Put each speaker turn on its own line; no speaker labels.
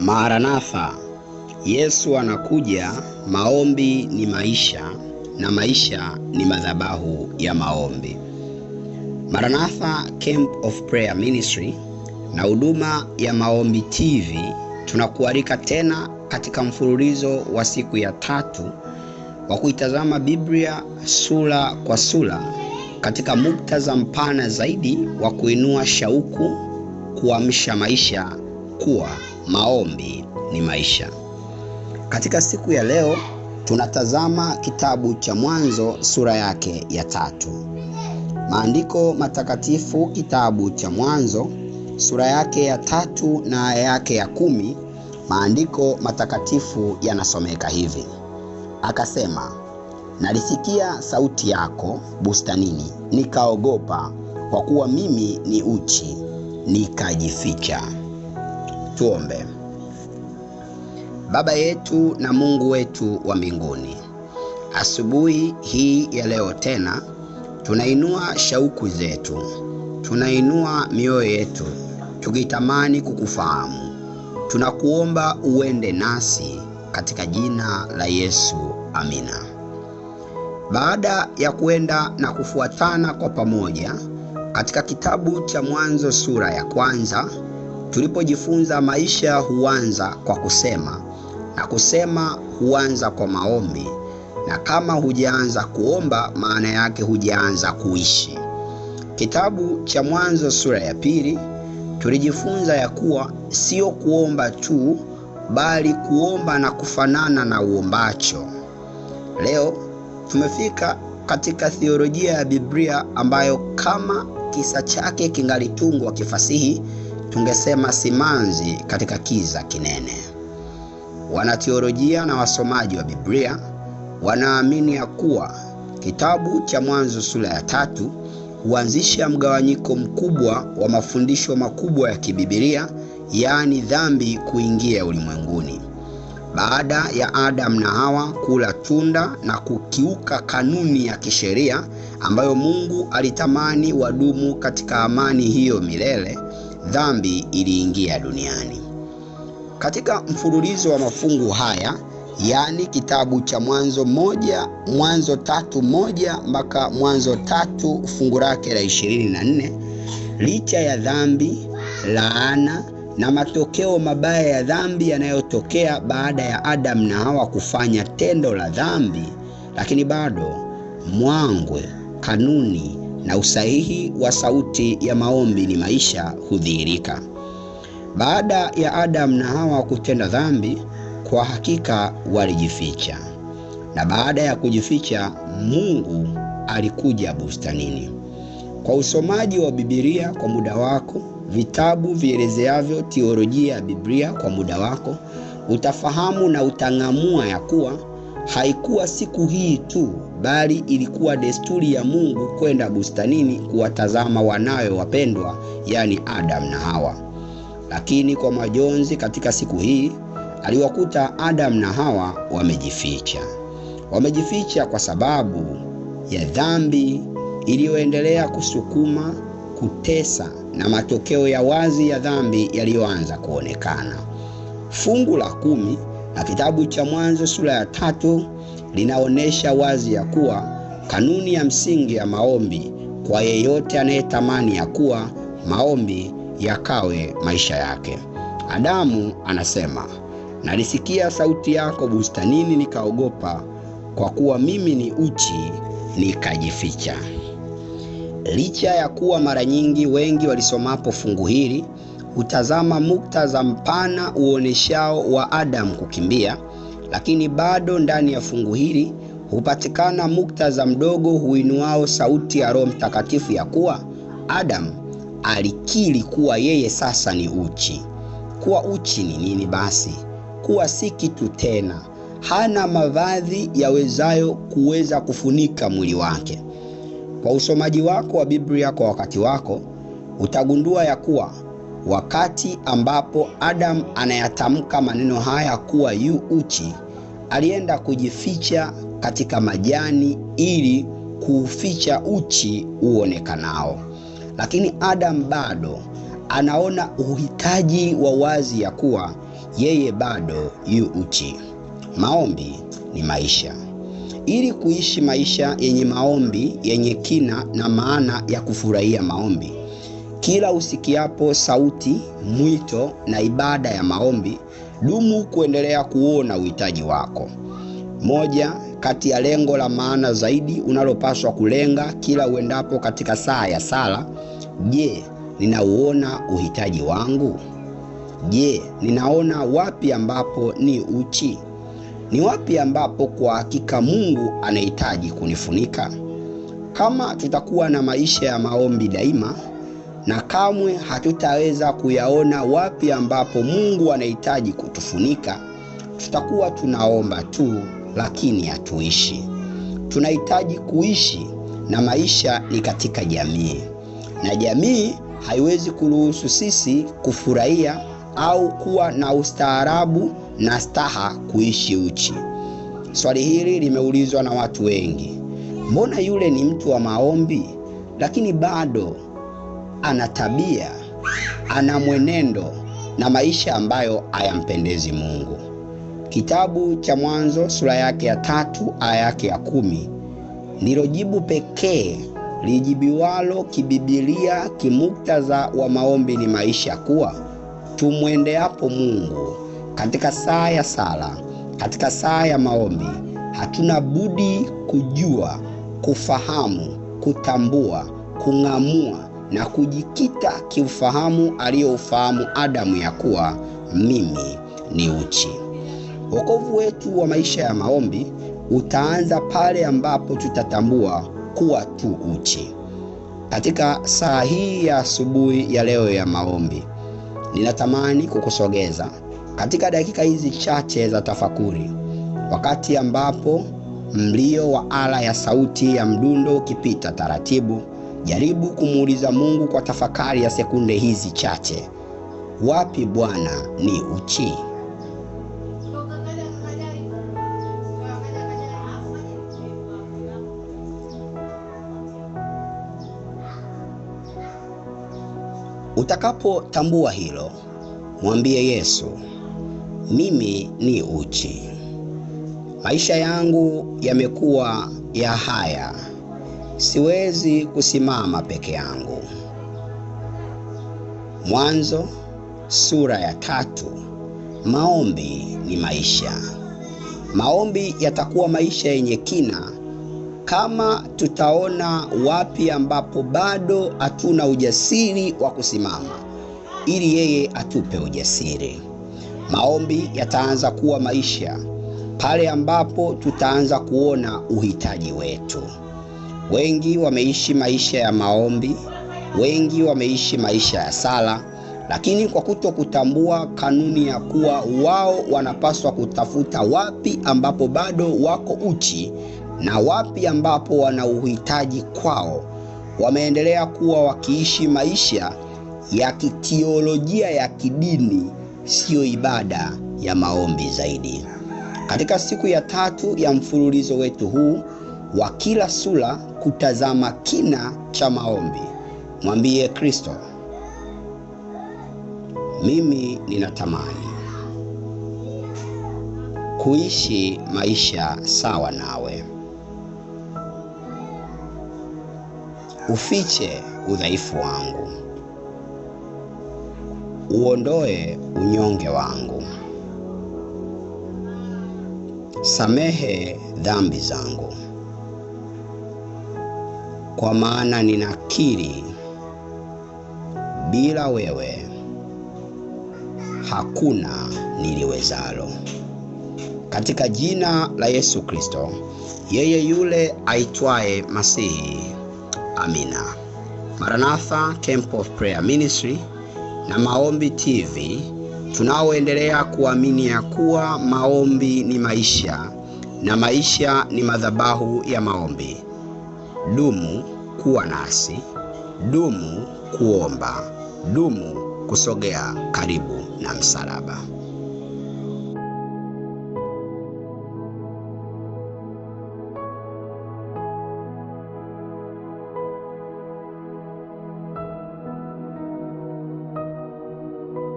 Maranatha, Yesu anakuja. Maombi ni maisha na maisha ni madhabahu ya maombi. Maranatha Camp of Prayer Ministry na huduma ya Maombi TV tunakualika tena katika mfululizo wa siku ya tatu wa kuitazama Biblia sura kwa sura katika muktadha mpana zaidi wa kuinua shauku, kuamsha maisha, kuwa maombi ni maisha. Katika siku ya leo tunatazama kitabu cha Mwanzo sura yake ya 3. Maandiko matakatifu, kitabu cha Mwanzo sura yake ya 3 na aya yake ya 10. Maandiko matakatifu yanasomeka hivi: Akasema, nalisikia sauti yako bustanini, nikaogopa, kwa kuwa mimi ni uchi, nikajificha. Tuombe. Baba yetu na Mungu wetu wa mbinguni, asubuhi hii ya leo tena tunainua shauku zetu, tunainua mioyo yetu tukitamani kukufahamu. Tunakuomba uende nasi katika jina la Yesu, amina. Baada ya kuenda na kufuatana kwa pamoja katika kitabu cha Mwanzo sura ya 1, tulipojifunza maisha huanza kwa kusema na kusema huanza kwa maombi, na kama hujaanza kuomba maana yake hujaanza kuishi. Kitabu cha Mwanzo sura ya 2 tulijifunza ya kuwa sio kuomba tu, bali kuomba na kufanana na uombacho. Leo tumefika katika theolojia ya Biblia ambayo kama kisa chake kingalitungwa kifasihi tungesema simanzi katika kiza kinene. Wanatheolojia na wasomaji wa Biblia wanaamini ya kuwa kitabu cha Mwanzo sura ya 3 huanzisha mgawanyiko mkubwa wa mafundisho makubwa ya kibibilia, yaani dhambi kuingia ulimwenguni. Baada ya Adam na Hawa kula tunda na kukiuka kanuni ya kisheria ambayo Mungu alitamani wadumu katika amani hiyo milele, dhambi iliingia duniani. Katika mfululizo wa mafungu haya, yaani kitabu cha Mwanzo 1, Mwanzo 3:1 mpaka Mwanzo 3 fungu lake la 24, licha ya dhambi, laana na matokeo mabaya ya dhambi yanayotokea baada ya Adam na Hawa kufanya tendo la dhambi, lakini bado mwangwe, kanuni na usahihi wa sauti ya maombi ni maisha hudhihirika. Baada ya Adam na Hawa kutenda dhambi, kwa hakika walijificha. Na baada ya kujificha, Mungu alikuja bustanini. Kwa usomaji wa Biblia kwa muda wako, vitabu vielezeavyo teolojia ya Biblia kwa muda wako, utafahamu na utang'amua ya kuwa haikuwa siku hii tu, bali ilikuwa desturi ya Mungu kwenda bustanini kuwatazama wanawe wapendwa, yani Adam na Hawa. Lakini kwa majonzi, katika siku hii aliwakuta Adam na Hawa wamejificha. Wamejificha kwa sababu ya dhambi iliyoendelea kusukuma, kutesa na matokeo ya wazi ya dhambi yaliyoanza kuonekana. Fungu la 10 na kitabu cha Mwanzo sura ya 3 linaonesha wazi ya kuwa kanuni ya msingi ya maombi kwa yeyote anayetamani ya kuwa maombi yakawe maisha yake. Adamu anasema, nalisikia sauti yako bustanini, nikaogopa, kwa kuwa mimi ni uchi, nikajificha. Licha ya kuwa mara nyingi wengi walisomapo fungu hili hutazama muktadha mpana uoneshao wa Adam kukimbia, lakini bado ndani ya fungu hili hupatikana muktadha mdogo huinuao sauti ya Roho Mtakatifu ya kuwa Adam alikiri kuwa yeye sasa ni uchi. Kuwa uchi ni nini basi? Kuwa si kitu tena, hana mavazi yawezayo kuweza kufunika mwili wake. Kwa usomaji wako wa Biblia kwa wakati wako, utagundua ya kuwa wakati ambapo Adam anayatamka maneno haya kuwa yu uchi, alienda kujificha katika majani ili kuuficha uchi uonekanao. Lakini Adam bado anaona uhitaji wa wazi ya kuwa yeye bado yu uchi. Maombi ni maisha. Ili kuishi maisha yenye maombi, yenye kina na maana ya kufurahia maombi, kila usikiapo sauti, mwito na ibada ya maombi, dumu kuendelea kuona uhitaji wako. Moja kati ya lengo la maana zaidi unalopaswa kulenga kila uendapo katika saa ya sala: je, ninauona uhitaji wangu? Je, ninaona wapi ambapo ni uchi? Ni wapi ambapo kwa hakika Mungu anahitaji kunifunika? Kama tutakuwa na maisha ya maombi daima, na kamwe hatutaweza kuyaona wapi ambapo Mungu anahitaji kutufunika, tutakuwa tunaomba tu, lakini hatuishi. Tunahitaji kuishi, na maisha ni katika jamii, na jamii haiwezi kuruhusu sisi kufurahia au kuwa na ustaarabu na staha kuishi uchi. Swali hili limeulizwa na watu wengi: mbona yule ni mtu wa maombi, lakini bado ana tabia, ana mwenendo na maisha ambayo hayampendezi Mungu? Kitabu cha Mwanzo sura yake ya 3 aya yake ya 10 ndilo jibu pekee lijibiwalo kibibilia kimuktadha wa maombi ni maisha, kuwa tumwendeapo Mungu katika saa ya sala, katika saa ya maombi, hatuna budi kujua, kufahamu, kutambua, kung'amua na kujikita kiufahamu aliyoufahamu Adamu ya kuwa mimi ni uchi. Wokovu wetu wa maisha ya maombi utaanza pale ambapo tutatambua kuwa tu uchi. Katika saa hii ya asubuhi ya leo ya maombi, ninatamani kukusogeza katika dakika hizi chache za tafakuri, wakati ambapo mlio wa ala ya sauti ya mdundo ukipita taratibu, jaribu kumuuliza Mungu kwa tafakari ya sekunde hizi chache: wapi Bwana ni uchi? Utakapotambua hilo, mwambie Yesu, mimi ni uchi. Maisha yangu yamekuwa ya haya. Siwezi kusimama peke yangu. Mwanzo sura ya 3. Maombi ni maisha. Maombi yatakuwa maisha yenye kina kama tutaona wapi ambapo bado hatuna ujasiri wa kusimama, ili yeye atupe ujasiri. Maombi yataanza kuwa maisha pale ambapo tutaanza kuona uhitaji wetu. Wengi wameishi maisha ya maombi, wengi wameishi maisha ya sala, lakini kwa kutokutambua kanuni ya kuwa wao wanapaswa kutafuta wapi ambapo bado wako uchi na wapi ambapo wana uhitaji kwao, wameendelea kuwa wakiishi maisha ya kiteolojia ya kidini, sio ibada ya maombi zaidi. Katika siku ya 3 ya mfululizo wetu huu wa kila sura kutazama kina cha maombi, mwambie Kristo, mimi ninatamani kuishi maisha sawa nawe. Ufiche udhaifu wangu, uondoe unyonge wangu, samehe dhambi zangu, kwa maana ninakiri bila wewe hakuna niliwezalo. Katika jina la Yesu Kristo, yeye yule aitwaye Masihi. Amina. Maranatha Temple of Prayer Ministry na Maombi TV tunaoendelea kuamini ya kuwa maombi ni maisha na maisha ni madhabahu ya maombi. Dumu kuwa nasi, dumu kuomba, dumu kusogea karibu na msalaba.